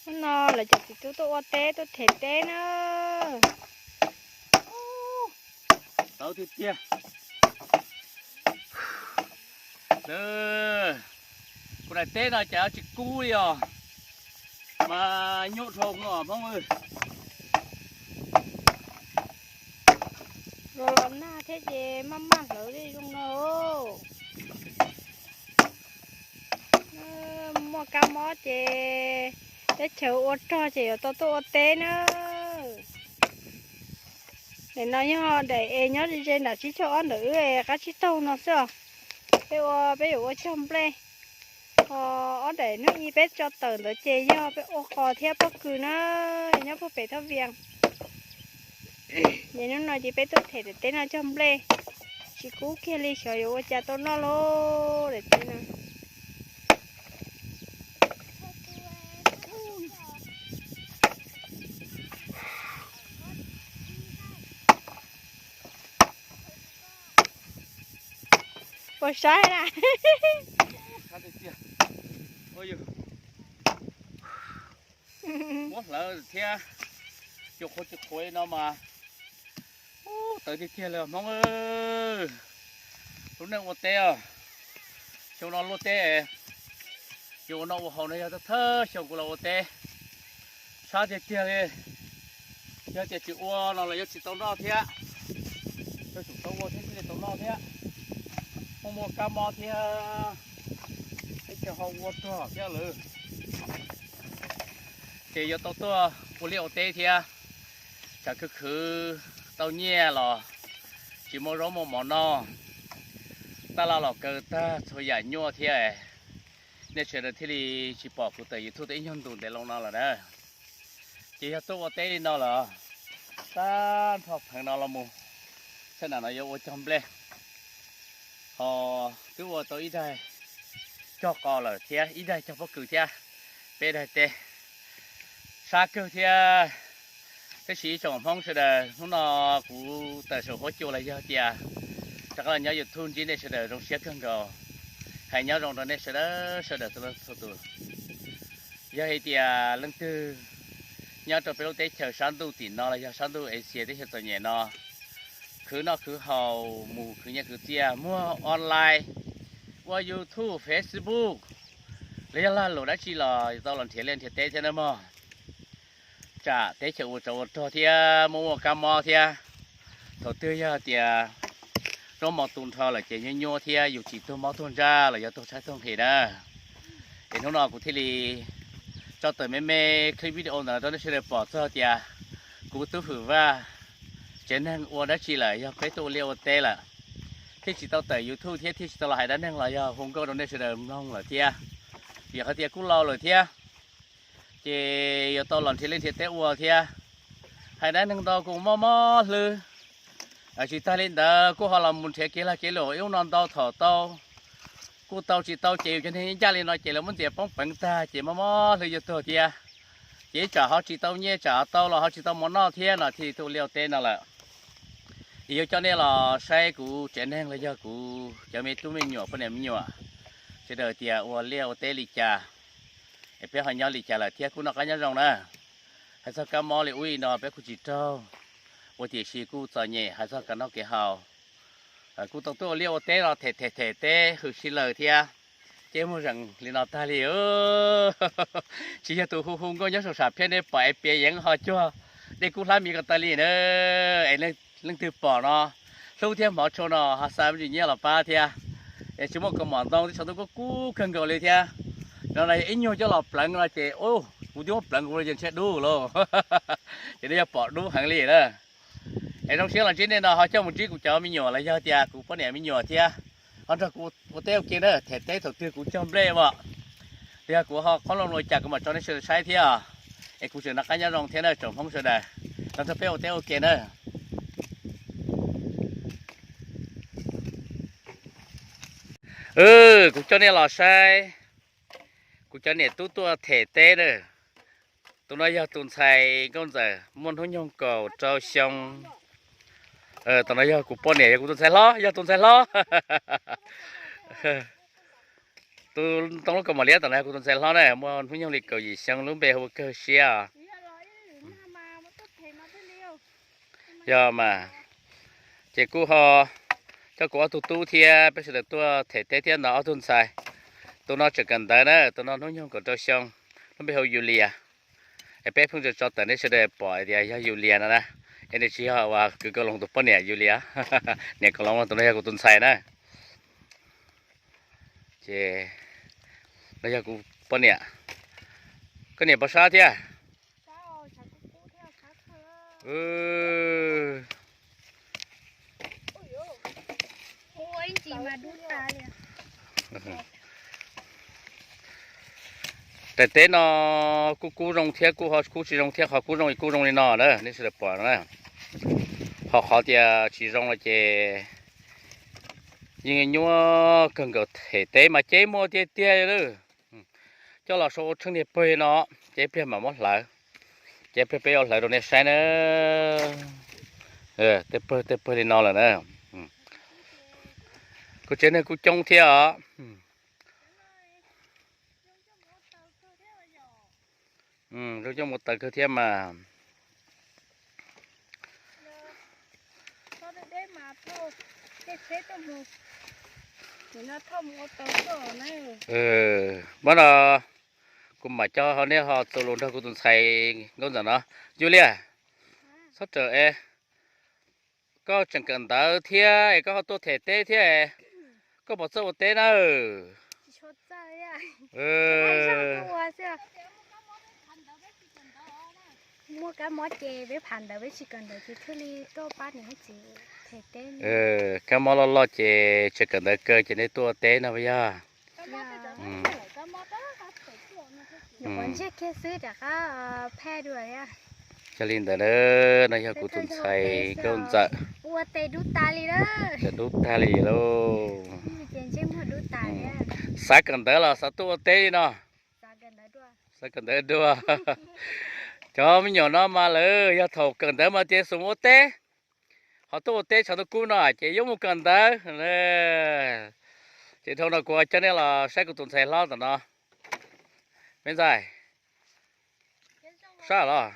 Hnub no lawv cov txiv tub tuaj ua teb tuaj them teb na. Tawv tiag tiag. Kuv daim teb no cas tsis kub li os, mas nyuaj dhau os Hmoob. Los los nag thiab ces maj maj hlawv li zoo no. Muaj kab mob ces teb chaws ua rog ces yuav tau tuaj ua teb na. Daim no yog daim es nyob ze ze nram tsib caug ob ntawm wb qab tsib taug no xwb os. Peb ua peb yuav ua cog nplej. Ho ob daim hnub ib peb tso tawm ntawd ces yog peb ua qos thiab pob kws na, nyob puag pem thaj vias. Ces hnub no ces peb tuaj them daim teb no cog nplej, tsis kub kiag li xyov yuav ua cas tau noj lauj daim teb no. Puas saib na? Muab hlawv thiab, cua qhuav tsis qhuav li no mas tawv tiag tiag li Hmoob. Lub neej ua teb os, xyoo no luaj teb, xyoo ua noj ua haus no yog thawj xyoo kuv los ua teb, sab tiag tiag li. Yog tias tsis ua no los yuav tsis tau noj thiab. Yuav tsum tau ua thiab thiaj li tau noj thiab. Muaj muaj kab mob thiab, teb chaws ho ua rog thiab lawm. Ces yuav tau tuaj ua liaj ua teb thiab, tsam khwv khwv tau nyiaj los tsis muaj zaub muaj mov noj, taj laj los kaw tag txhua yam nyuaj thiab. Nej sawv daws thiaj li tsis pom kuv tawm YouTube tau ib nyuag ntus ntev loo no lawm na. Ces yog tuaj ua teb li no lawm, tag nrho pheev no los mus, sab nam no yuav ua cog nplej. Ho twb ua tau ib daig cog qos lawm thiab ib daig cog pob kws thiab peb daig teb, sab kawg thiab. Tab sis ib tsoom Hmoob sawv daws, hnub no kuv tawm saum huab cua los yog tias rov qab los nyob YouTube ntsib nej sawv daws zoo siab kawg nkaus. Hais nyob zoo rau nej sawv daws sawv daws txhua leej txhua tus. Yog hais tias leej twg nyob rau peb lub teb chaws sab ntuj tim no los yog sab ntuj Asia teb chaws txom nyem no, khwv noj khwv haus mus khwv nyiaj khwv txiaj muag online, ua YouTube, Facebook, los yog lag luam dab tsi los tau los nrhiav liaj nrhiav teb thiab na mog. Tsam teb chaws ua tsov ua rog thiab muaj muaj kab mob thiab. Thaum twg yog tias zaub mov tu nrho lawm ces nyuaj nyuaj thiab yus tsis tuag mob tuag ntsaj los yog tuag tshaib tuag nqhis na. Es hnub no kuv thiaj li tso tawm me me clip video ntawm no rau nej sawv daws pom txog tias kuv Tub Hwm Vaj tsev neeg ua dab tsi lawm, yog peb tuaj ua liaj ua teb lawm, thiaj tsis tau tawm YouTube thiab thiaj tsis tau los hais dab neeg los yog hu nkauj rau nej sawv daws mloog lawm thiab. Vim qhov tias kuj laus lawm thiab, ces yuav tau los nrhiav liaj nrhiav teb ua thiab. Hais dab neeg ntau kuj mob mob hlwb. Tsis tag li ntawd kuj ho los mus nrhiav kev lag kev luam ib hnub no ntau thaum tau, kuj tau tsis tau ces yus cov neeg ncaj li no ces lawv muab ntxias poob peev tag ces mob mob hlwb yuav tuag thiab. Ces ib tsam ho tsis tau nyiaj, tsam ho tau los ho tsis tau mov noj thiab no thiaj tuaj ua liaj ua teb no lawm. Es yuav coj nej los saib kuv tsev neeg los yog kuv cov me tub me nyuam poj niam me nyuam sawv daws tias ua liaj ua teb li cas, es peb ho nyob li cas lawm thiab kuj noj qab nyob zoo na. Hais txog kab mob li ub li no peb kuj tsis raug, ua tiam sis kuj txom nyem hais txog kev noj kev haus. Kuj tau tuaj ua liaj ua teb no them them them teb hwm si lawm thiab, ces muag zeem li no tag li. Tsis yog tus hu hu nkauj nyob saum sam phiaj nej pom es piav yeev ho cuag dej kub hlab mis ko taw li na. Es leej twg pom no hlub thiab hmov tshua no ho xa me ntsis nyiaj los pab thiab. Es tsis muaj kaus mom ntoo twb tshav ntuj kub kub kawg nkaus li thiab. No no yog ib nyuag coj los pleev no ces kuv twb muab pleev kuv los ces ntshe dub lauj. Ces nej yuav pom dub heev li na. Es zoo siab los ntsib nej no ho coj mus ntsib kuv cov me nyuam los yog tias kuv poj niam me nyuam thiab, ho nrog kuv ua teb ua ke na, them teb thaum twg kuv cog nplej as, los yog kuv ho qoob loo ua cas kuv mam tso nej sawv daws saib thiab. Es kuv tseem noj qab nyob zoo thiab na tsoom Hmoob sawv daws, los nrog peb ua teb ua ke na. Kuv coj nej los saib kuv cov niam tub tuaj them teb na. Tus no yog tus ntxhais nkauj ntxawm muaj hnub nyoog kaum rau xyoo. Tus no yog kuv poj niam, yog kuv tus ntxhais hlob, yog tus ntxhais hlob. Ntoo lub kaus mom liab tom no yog kuv tus ntxhais hlob na, muaj hnub nyoog li kaum yim xyoo, lub npe hu ua Kawg Siab os. Yog mas, ces kuj ho coj kuv ob tug tub thiab peb sawv daws tuaj them teb thiab no ob tug ntxhais. Tus no tseem kawm ntawv na, tus no hnub nyoog kaum rau xyoo, lub npe hu Yulias. Es peb pheej tso tawm nej sawv daws pom tias yog Yulias no na, es nws tsis yog uas kwv Kaus Loos tus poj niam Yulias, niam Kaus Loos tus no yog kuv tus ntxhais na. Ces no yog kuv poj niam. Koj niam puas sab thiab? Daim teb no kuj kub zoo thiab kuj ho kub tsis zoo thiab, qhov kub zoo kuj zoo li no na, nej sawv daws pom na. Ho qhov tias tsis zoo los ces yeej nyuaj kawg nkaus, them teb mas ceb muaj tiag tiag li. Coj los sau ua tsheej niag pawg li no, ces ib pliag mam muab hlawv, ces ib pliag peb yuav hlawv rau nej saib na. Tej pawg tej pawg li no lawm na. Kuv tsev neeg kuj coob thiab os. Zoo coj mus taws kawg thiab mas. Mas no kuv mam coj nej ho txuas lus nrog kuv tus ntxhais nkauj ntxawm no. Yulias, txhob rawm es, koj tseem kawm ntawv thiab es koj ho tuaj them teb thiab, koj puas txawj ua teb na? Muaj kab mob ces peb phav ntawv peb tsis kawm ntawv ces thiaj li tuaj pab niam txiv them teb. Kab mob loj loj ces tsis kawm ntawv kawg ces nej tuaj ua teb no puas yog? Nyuam qhuav ntsiag kiag xwb rov qab phaj dua thiab. Yog li ntawd na, no yog kuv tus ntxhais nkauj ntxawm. Ua tes dub tas li na. Tes dub tag li lauj. Ces ntsej muag dub tas thiab. Xav kawm ntawv los xav tuaj ua teb li no? Xav kawm ntawv dua. Cov me nyuam no mas lawv yog thaum kawm ntawv mas tias xub mus ua teb, ho tuaj ua teb tshav ntuj kub no ces yuav mus kawm ntawv. Ces dhau no kuv coj nej los saib kuv tus ntxhais hlob tom no. Me ntxhais, sab los.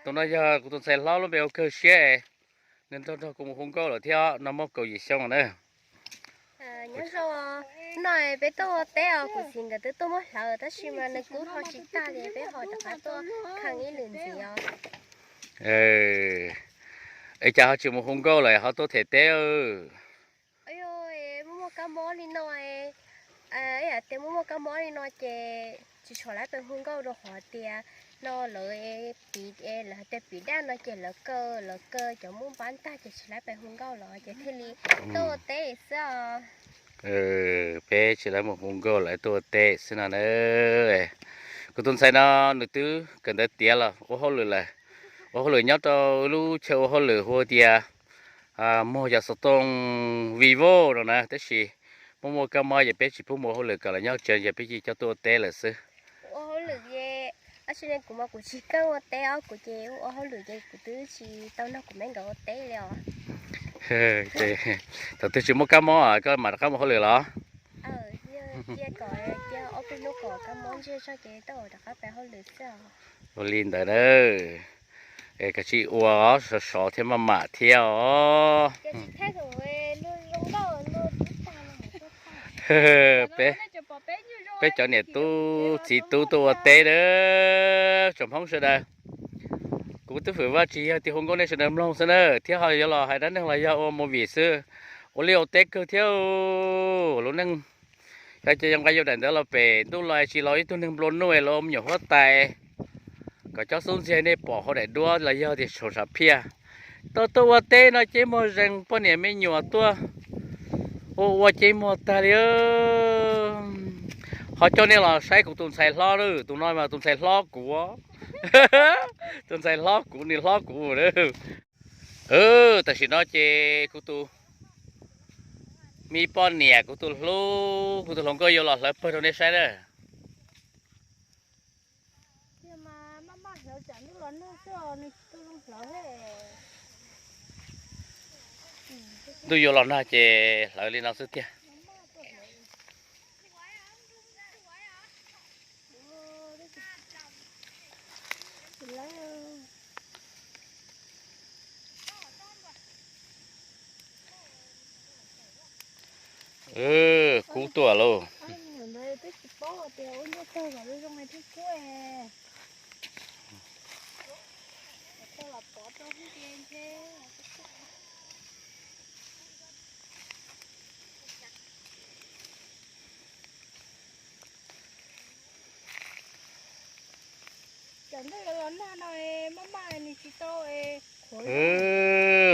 Tus no yog kuv tus ntxhais hlob lub npe hu Kawg Siab, nws nrog nrog kuv mus hu nkauj lawm thiab, no muaj kaum yim xyoo na. Nyob zoo, no peb tuaj ua teb os, kuv txiv nkawd twb tuaj muab hlawv tab sis mas nws kub ho tsis tag li, peb ho rov qab tuaj kheej ib lwm ntxiv os. Es cas ho tsis mus hu nkauj lawm ho tuaj them teb? Muaj muaj kab mob li no, ib yam tias muaj muaj kab mob li no ces tsis tshua lab pes hu nkauj rau qhov tias no lawv piv, lawv hais tias piv daj no ces lawv kaw, lawv kaw cov muaj npab ntag ces tsis lab pes hu nkauj los ces thiaj li tuaj ua teb xwb os. Peb tsis lab mus hu nkauj lawv tuaj ua teb xwb no na. Kuv tus ntxhais no nws twb kawm ntawv tiav los ua hauj lwm lawm, ua hauj lwm nyob rau lub chaw ua hauj lwm hu tias muag yog xov tooj Vivo no na, tab sis muaj muaj kab mob ces peb tsis pub mus ua hauj lwm kom lawv nyob tsev ces peb cia coj tuaj ua teb lawm xwb. Ua hauj lwm, tab sis kuv mas kuv tsis keej ua teb os, kuv ces ua hauj lwm ces kuv twb tsis tau nrog kuv me nkawd ua teb li os. Thaum twg tsis muaj kab mob koj mam rov qab mus hauj lwm los? Cia kom, cia ob peb hnub kom kab mob ntsiag tso ces rov qab peb hauj lwm xwb. Ua li ntawd na, es kav tsij ua sov sov thiab maj mam thiab os. Peb cov niam tub txiv tub tuaj ua teb na, tsoom Hmoob sawv daws. Kuv twb hwm Vaj Tswv yog tias hu nkauj nej sawv daws mloog xwb na, thiab ho yuav los hais dab neeg los yog ua movie xwb. Ua liaj ua teb kawg thiab lub neej. Xyov ces yog nqa yus daim ntawv los pem ntuj los tsis los ib tug neeg nplua nuj los ua me nyuam huab tais, kom cob xub ntxiag nej pom hauv daim duab los yog tias saum sam phiaj. Tuaj tuaj ua teb no ces muag zees poj niam me nyuam tuaj ua ua ces muag tag li. Ho coj nej los saib kuv tus ntxhais hlob, tus no mas tus ntxhais hlob kuv, tus ntxhais hlob kuv, nws hlob kuv. Tam sim no ces kuv tus me poj niam, kuv tus hlub, kuv tus hluas nkauj yuav los hlawv pawg rau nej saib na. Ntuj yuav los nag ces hlawv li no xwb tiag. Kub tuaj lauj.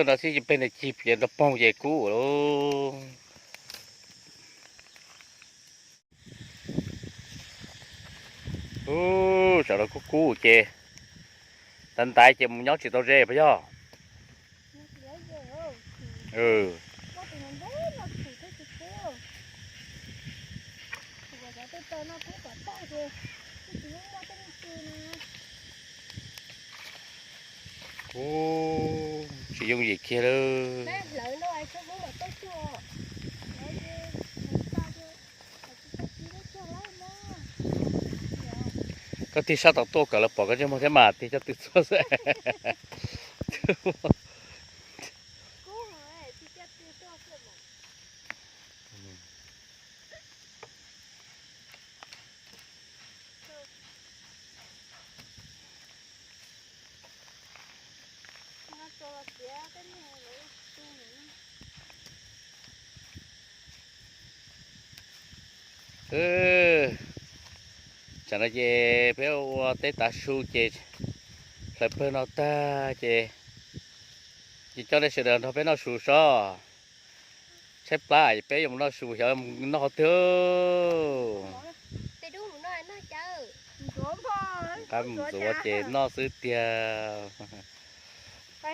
No xwb ces peg nws cig piav nrov poog ces kub lauj. Ub, tsam no kub kub ces ntaiv ntaiv ces mus nyob tsis tau ze puas yog? Ub, tsis yooj yim kiag lawm. Koj tig sab tom tuaj kom lawv pom koj ntsej muag thiab mas tig coj tw txhua xwb. Tsam no ces peb ua teb tav su ces hlawv pawg no tag ces ces coj nej sawv daws nrog peb noj su sob. Tshaib plab es peb yuav mus noj su xyov mus noj qhov twg. Qab mus ntxuav ces noj xwb tiag.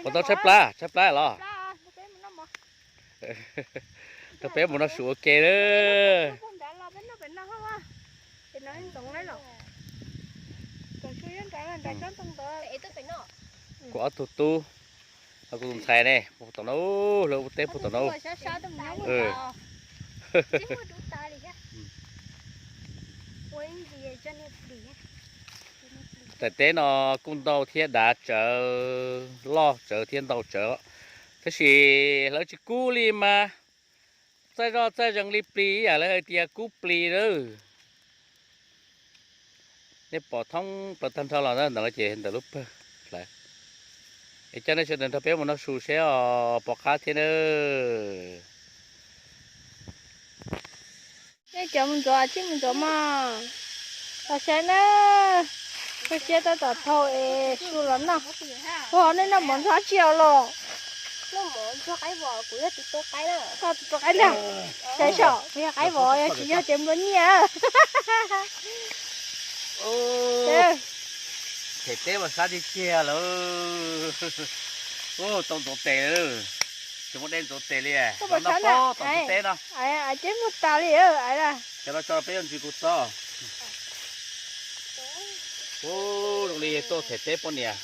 Puas tau tshaib plab, tshaib plab los? Nrog peb mus noj su ua ke lawm. Kuv ob tug tub, kuv tus ntxhais ne, puag tom no, lawv ua teb puag tom no. Daim teb no kuj ntau thiab dav tsawv, loj tsawv thiab ntau tsawv, tab sis hlawv tsis kub li mas txaij zoj txaij zees li plis ib yam lawv hais tias kub plis lawm. Nej pom thoob plaws tag nrho los ntawm no ces ntawm lub pawg hlawv. Es coj nej sawv daws nrog peb mus noj su seb os, pom qab thiab nawb. Nej cov mus ntxuav, tsij mus ntxuav mog. Los saib na, koj siab tab tom thau es su los noj. Ua nej noj mov ntxuag tsi los? Koj tus tua qaib na, saib saib, kuv yog qaib vov, yog tsis yog ces nplua nyiaj. Them teb mas sab tiag tiag lawm. Tau ntxuav tes lawm, tsis muaj dej ntxuav tes li. Noj pob tom ntug teb no. Cov no tso peb yuav ntsws kuv txob. Zoo li tuaj them teb poj niam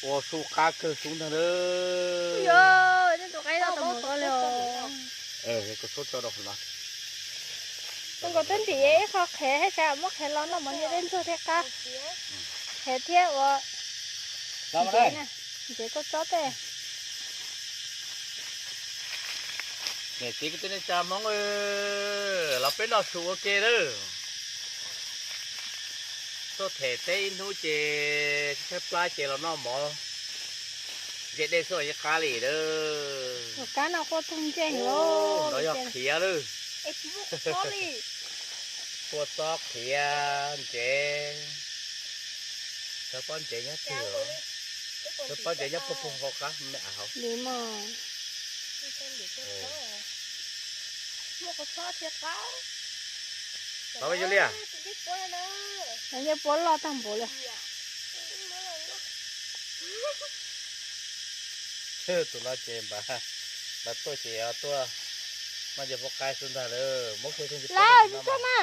ua su qab kawg xub ntag nawb. Koj suab tso rau qhov no. Zoo nkaus twb ntim ib qho qhev thiab, muab qhev los noj mov nyiaj dej ntxuag thiaj qab. Qhev thiab ua ntsev, ntsev kua txob tej. Niam txiv kwv tij neej tsa Hmoob, los peb noj su ua ke lawm. Tuaj them teb ib hnub ces tshaib plab ces los noj mov ntsev dej xwb los yeej qab li lawm. Kab no quaj tug ntsej, no yog qhiav lawm. Kua txob qhiav ntsev. Cov pob ntsev nyob twg? Cov pob ntsev nyob puag puag hauv qab me av hauv. Qab me yog liaj. Ncej puab loj tag npaum li. Tus no ces npawg, npawg tuaj ces tuaj noj ncej puab qaib xwb ntag lawm. Muab kiag tug ncej puab no.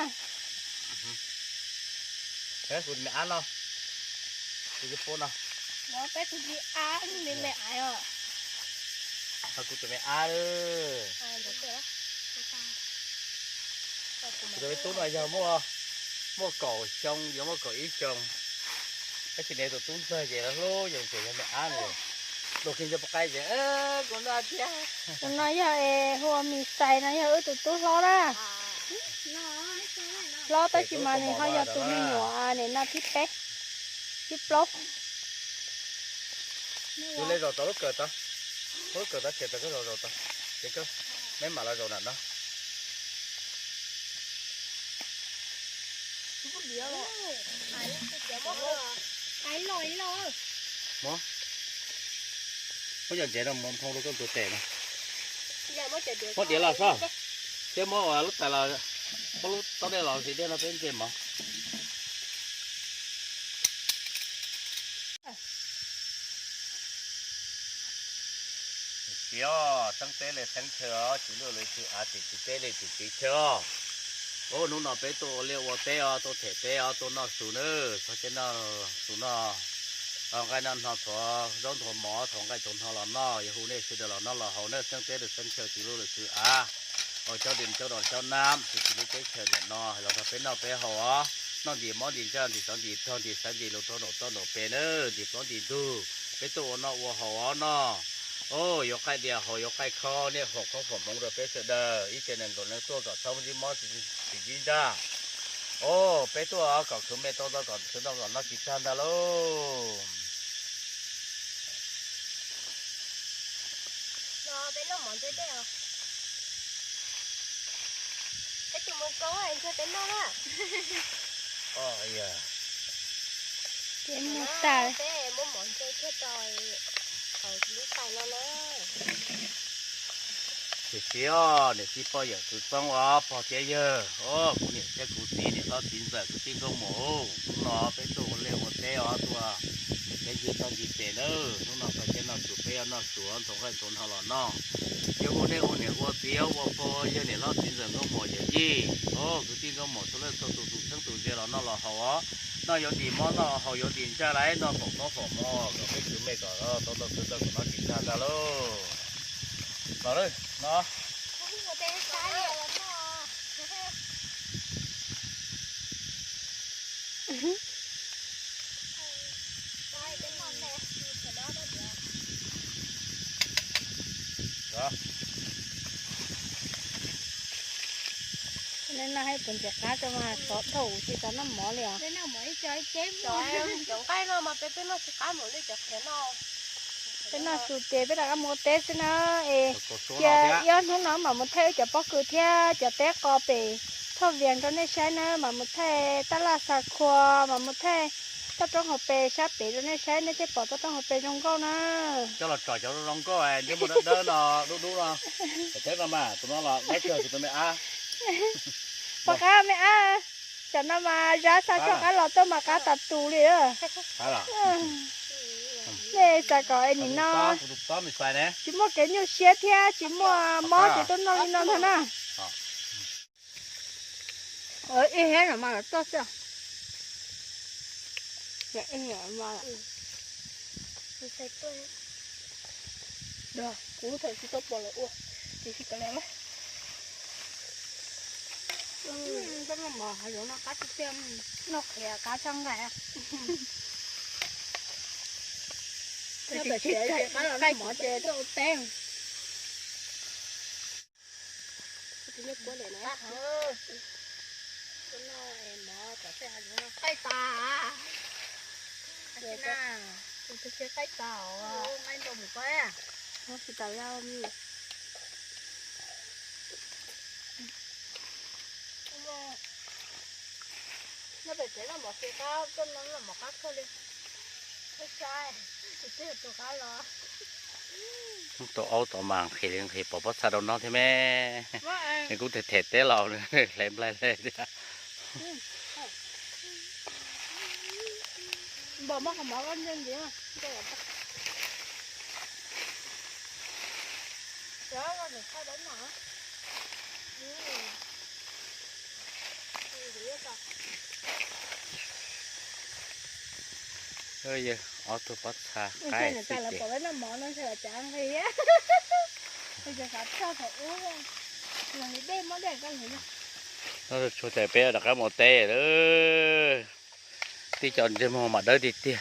Kuv tus me ab no, tus ncej puab no. Peb tus me ab, me me ab os. Kuv tus me ab lawm. Kuv tus me tub no yog muaj, muaj kaum xyoo, yuav muaj kaum ib xyoo. Tab sis niam tus tub ntxawg ces lawv hlub yus ces yog me ab no. Tus no yog es hu ua Mis Xais no yog wb tus tub hlob na. Hlob tab sis mas nws ho yog tus me nyuam nim no thib peb, thib plaub. Lub kawm tod, lub kawm tod ces peb zaum zaum tod, ces koj, meb mam los zaum nram no. Muab cov ntsev no mus nphoo rau koj tus tes no. Muab diav los soj, thiab muab ua lub tais los, muab lub taub dej los sis dej no peb ntse mov. Tsis os, xeeb teb li xeeb chaw os, tsis luj li tsis av, tsis tsis teb li tsis tsis chaw os. Ub, hnub no peb tuaj ua liaj ua teb os, tuaj them teb os, tuaj noj su nawb, txog caij noj su noj nqaij noj hno, thuav zaub nthuav mov, thuav nqaij thuav hno los noj, yog hu nej sawv daws los noj los haus nawb, xeeb teb li xeeb chaw, tsis luj li tsis av. Ua cov diam cov dos cov nab, tsis tsis luj teb chaws nim no los nrog peb noj peb haus os, noj ntim mob ntim ntsaj ntim tsov ntim rog ntim xaiv ntim lus rau nraum toj nraum pes nawb, ntim plaub ntim ntug, peb tuaj ua noj ua haus os noj. Ub, yuav qaij dias haus yuav qaij khob, nej foom koob foom hmoov rau peb sawv daws, ib tsev neeg nkaus neeg tuaj kom txhob ntsib mob tsis ntsib ntsaj. Ub, peb tuaj kom khwv me tau tau kom khwv tau kom noj tsis tag ntag lauj. Ces mus tas. Tiam sis os, niam txiv poj yawm txwv txoob os, pog thiab yawg os, kuv niam thiab kuv txiv, niam hlob txiv ntxawm, kwv tij nkauj muam, hnub no peb tuaj ua liaj ua teb os, tuaj peb ncig toj ncig pes nawb, hnub no txog caij noj su peb yuav noj su, ntxuav nqaij ntxuav hno los noj. Yog hu nej ua niam ua txiv ua pog ua yawg, niam hlob txiv ntxawm nkauj muam yawm yij os, kwv tij nkauj muam txhua leej txhua tus, tus kheej tus ze los noj los haus os, noj yuav ntim mob noj haus yuav ntim ntsaj lauj, noj foom koob foom hmoov kom peb khwv me kom tau tau khwv tau kom noj tsis tag ntag lauj. Los lawm no. Noj hais puas ntses qab rau mas xov dhau tsis xav noj mov li os. Cov nqaij no mas peb twb noj tsis qab mus li cov qhiav no. Peb noj su ces peb rov qab mus ua teb xwb na. Es cia ib ob hnub no mam mus thaij wb cov pob kws thiab cov teb qos pem Thoj Vias rau nej saib na, mam mus thaij tab laj xa khua, mam mus thaij toj roob hauv pes sab pem rau nej saib, nej thiaj pom toj roob hauv pes zoo nkauj na. Coj los tsom cov zoo nkauj, ntsej muag dawb dawb no, dub dub no. Teb no mas tus no los dawb kawg tus me ab. Pom qab me ab, tam no mas Zab xa txog qab los tuaj mas qab tas tus li. Nej xav kom es nim no tsis muaj kev nyuaj siab thiab tsis muaj mob ces tuaj noj li no ntag na. Ib hab no mas los txog xwb. Kuv thaum tsis tau pom lawv ua, ces tsis kam los. Peb noj mov hav zoov no qab tiag tiag, noj qhiav qab tshaj nqaij. Noj pem tsis qab los noj mov ces tuaj ua teb. Qaij tas, qaij tas, nqaij nrau mus ko. Noj pem tsev noj mov qhiav qab, tuaj no noj mov qab kawg li. Tus aub tod mas nqhis li nqhis pom pob txha rau noj thiab me. Nws kuj them them teb los hle nplaig hle thiab. Yog ob tug pob txha qaib xwb ces. Tshuav tas peb rov qab mus teb lawm. Tib co ntsej muag mas dawb tiag tiag.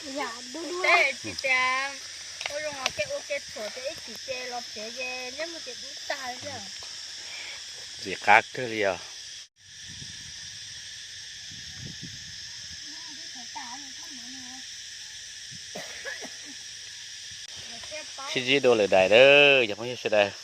Tej tsis tias ua zoo os, kev ua kev txhuam ces ib chim ces los tsev ces ntsej muag ces dub tag li. Ntxim qab kawg li os. Sib ntsib dua lwm daim lawm yog phooj ywg sawv daws.